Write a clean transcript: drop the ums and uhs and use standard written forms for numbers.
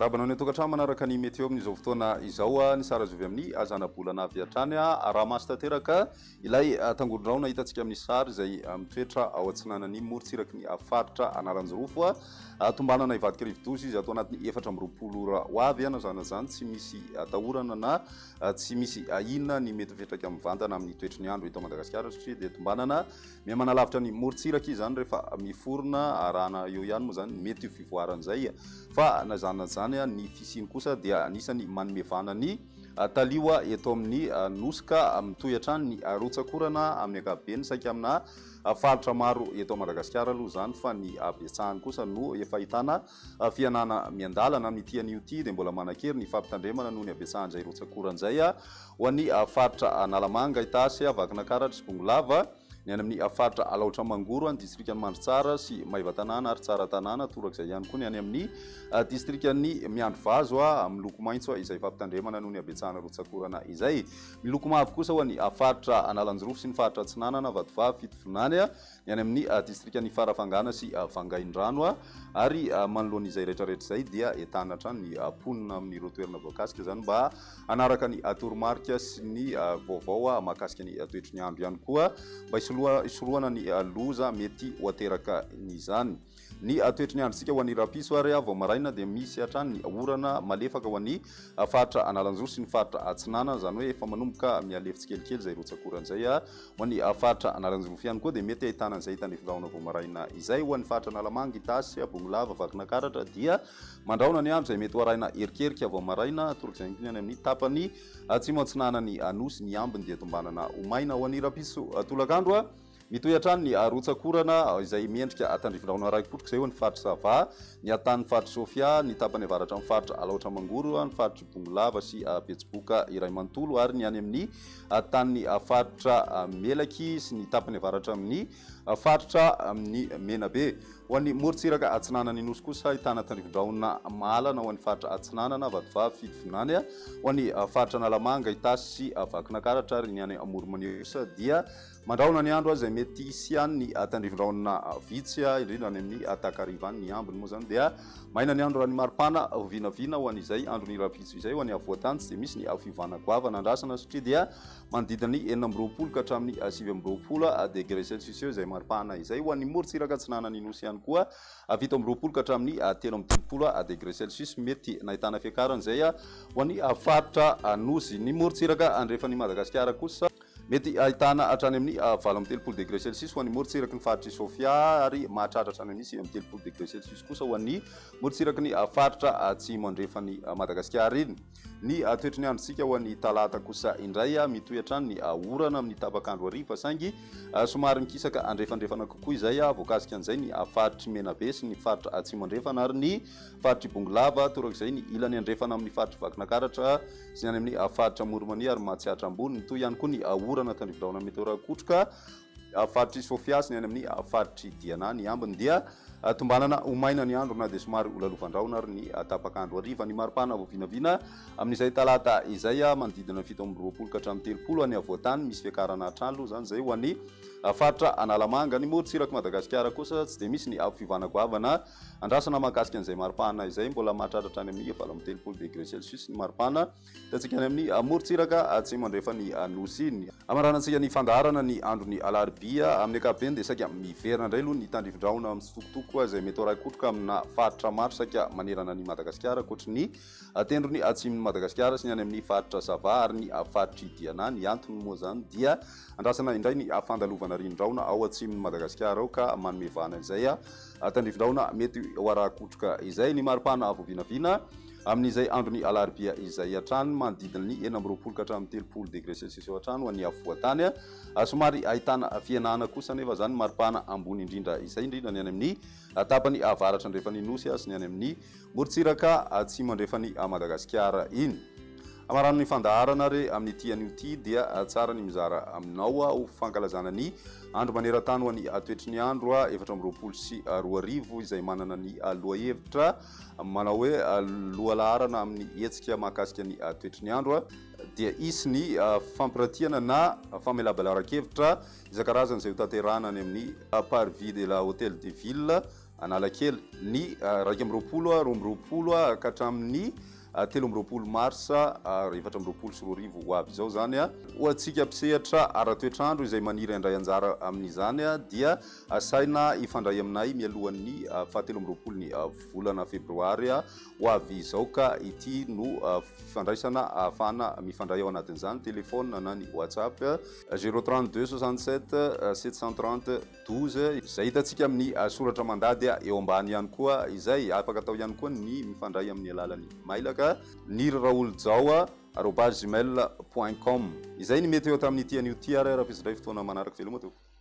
Miarahaba anao any an-tokantrano manaraka ny Météo amin'izao fotoana izao. Ny sary azo avy amin'ny zanabolana avy hatrany. Araha-maso tanteraka ilay tangoron-drahona hitantsika amin'ny sary izay mitoetra ao atsinanan'ny morontsiraky ny faritra Analanjirofo. Tombanana hivadika rivodoza izy ato anatin'ny 24 ora ho avy. Na izany na izany tsy misy atahorana na tsy misy ahiana ny mety ho fiantraika mivantana amin'ny toetry ny andro eto Madagasikara satria dia tombanana Mihamanalavitra ny morontsiraka izy izany rehefa miforona, arahana eo ihany moa izany ny mety ho fivoaran'izay fa na izany na izany ny fisiany kosa dia anisan'ny manome vahana ny talio eto amin'ny Nosy ka mitohy hatrany ny rotsak'orana amin'ny ankapobeny saika amina faritra maro eto Madagasikara aloha izany fa ny habetsahany kosa no efa ahitana fihenana miandalana. Amin'ity anio ity dia mbola manan-kery ny fampitandremana noho ny habetsahan'izay rotsak'orana izay Ho an'ny faritra Analamanga, Itasy, Vakinankaratra sy Bongolava, ny any amin'ny faritra Alaotra Mangoro, ny distrikan'i Mandritsara sy Maevatanàna ary Tsaratanàna, torak'izay ihany koa ny any amin'ny distrikan'i Miandrivazo, miloko maitso izay fampitandremana noho ny habetsahana rotsak'orana izay. Miloko mavo kosa ho an'ny faritra Analanjirofo sy ny faritra Atsinanana, Vatovavy, Fitovinany, ny any amin'ny distrikan'i Farafangana sy Vangaindrano ary manoloana izay rehetrarehetra izay dia entanina hatrany ny mponina amin'ireo toerana voakasika izany mba hanaraka ny toromarika sy ny vaovao mahakasika ny toetry ny andro ihany koa mba hisorohana ny loza mety ho ateraka izany. Ny toetry ny androntsika ho an'ny rahampitso ary vao maraina dia misy hatrany ny orana malefaka ho an'ny faritra Analanjoro sy ny faritra Atsinanana, izany hoe efa manomboka mihalefy tsikelikely izay rotsak'orana izay. Ho an'ny faritra Analanjirofo ihany koa dia mety ahitana an'izay tandrifin-drahona vao maraina izay. Ho an'ny faritra Analamanga, Itasy, Bongolava, Vakinankaratra dia mandrahona ny andro izay mety ho arahina erikerika vao maraina, torak'izay ihany koa ny any amin'ny tapany atsimo atsinanan'ny Nosy. Ny ambiny dia tombanana ho maina. Ho an'ny rahampitso tolakandro, mitohy hatrany ny rotsak'orana izay miendrika tandrifin-drahona raiki-potroka izay ho an'ny faritra Sava, ny atanin'ny faritr'i Sofia, ny tapany avaratra amin'ny faritra Alaotra Mangoro, ny faritr'i Bongolava sy Betsiboka iray manontolo ary ny any amin'ny tanin'ny faritra Melaky sy ny tapany avaratra amin'ny faritra amin'ny Menabe. Ho an'ny morontsiraka atsinanan'ny Nosy kosa, ahitana tandrifindrahona mahalana ho an'ny faritra Atsinanana, Vatovavy, Fitovinany, ho an'ny faritra Analamanga, Itasy sy Vakinakaratra ary ny any Amoron'i kosa dia mandrahona ny andro izay mety hisy ihany ny tandrifindrahona vitsy, indrindra any amin'ny takariva any. Ny ambiny moa izany dia maina ny andro raha ny maripana vinavina ho an'izay andron'ny rahampitso izay. Ho an'ny afovoan-tany tsy dia misy ny fiovana goavana andrasana satria dia manodidina ny 26 ka hatramin'ny 29 degré celsius eo izay maripana izay. Ho an'ny morontsiraka atsinanan'ny Nosy ihany koa 27 ka hatramin'ny 33 degré celsius mety nahitana fiakarana izay ho an'ny faritra Nosy. Ny morontsiraka andrefan'i Madagasikara kosa mety ahitana hatrany amin'ny 38 degré celsius ho an'ny morontsiraky ny faritr'i Sofia ary mahatratra hatrany amin'ny 39 degré celsius kosa ho an'ny morontsiraky ny faritra atsimo andrefan'i Madagasikara iny. Ny toetry ny androntsika ho an'ny talata kosa indray, mitohy hatrany ny orana amin'ny tapak'andro hariva saingy somary mikisaka andrefandrefana kokoa izay voakasika an'izay ny faritr'i Menabe sy ny faritra atsimo andrefana ary ny faritr'i Bongolava, torak'izay ny ilany andrefana amin'ny faritr'i Vakinakaratra sy ny any amin'ny faritra Amoron'i Mania ary Mahatsiatra Ambony. Mitohy ihany koa ny orana tandrifindrahona meteora kotroka faritr'i Sofia sy ny any amin'ny faritr'i Diana. Ny ambiny dia tombanana ho maina ny andro na dia somary ho lalovan-drahona ary ny tapak'andro hariva. Ny maripana vao vinavina amin'izay talata izay manodidina ny 27 ka hatramin'ny 30 any afovoan-tany. Misy fiakarana hatrany aloha izany izay ho an'ny faritra Analamanga. Ny morontsirak'i Madagasikara kosa tsy dia misy ny fiovana goavana Andrasana mahakasika an'izay maripana izay, mbola mahatratra hatrany amin'ny 38 degré celsius ny maripana hitantsika any amin'ny morontsiraka atsimo andrefan'ny Nosy iny. Hamaranantsika ny fandaharana ny andron'ny alarobia, amin'ny ankapobeny dia saika miverina indray aloha ny tandrifin-drahona mitsitokotoko izay mety ho arahi-kotroka amina faritra maro saika manerana an'i Madagasikara ankoatry ny tendrony atsimon'i Madagasikara sy ny any amin'ny faritra Sava ary ny faritr'i Diana. Ny antony moa izany dia andrasana indray ny fandalovana rinon-drahona ao atsimon'i Madagasikara ao ka manome vahana izay Tandrifindrahona mety ho araha-kotroka izay ny maripana avo vinavina amin'izay andron'ny alarobia izay hatrany, manodidina ny 26 ka hatramin'ny 30 degré celsius eo hatrany ho an'ny afovoan-tany. Somary ahitana fihenana kosa anefa izany maripana ambony indrindra izay, indrindra ny any amin'ny tapany avaratra andrefan'ny Nosy sy ny any amin'ny morontsiraka atsimo andrefan'i Madagasikara iny. Hamarano ny fandaharana re amin'ity anio ity dia tsara ny mizara aminao ho fankalazana ny andro maneran-tany ho an'ny toetry ny andro 2024 izay manana ny lohahevitra manao hoe lohalaharana amin'ny hetsika mahakasika ny toetry ny andro dia hisy ny fampiratiana na famelabelaran-kevitra isan-karazany izay hotanterahana any amin'ny Parvis de la Hotel de Ville. Analakely, ny 21, 22 ka hatramin'ny 23 marsa 2024 ho avy izao izany. Ho antsika mpisehatra ara-toetr'andro izay maniry handray anjara amin'izany dia asaina hifandray aminay mialohan'ny faha 23 ny volana febroary ho avy izao ka ity no fifandraisana ahafahana mifandray ao anatin'izany, telefaonina na ny WhatsApp, 032 67 730 12, izay hitantsika amin'ny soratra mandady eo ambany ihany koa izay. Afaka atao ihany koa ny mifandray amin'ny alalan'ny mailaka, niriraolijao arobase gmail point com. Izay ny mety eo tamin'ity anio ity ary raha fizindray fotoana manaraka. Veloma tompoko.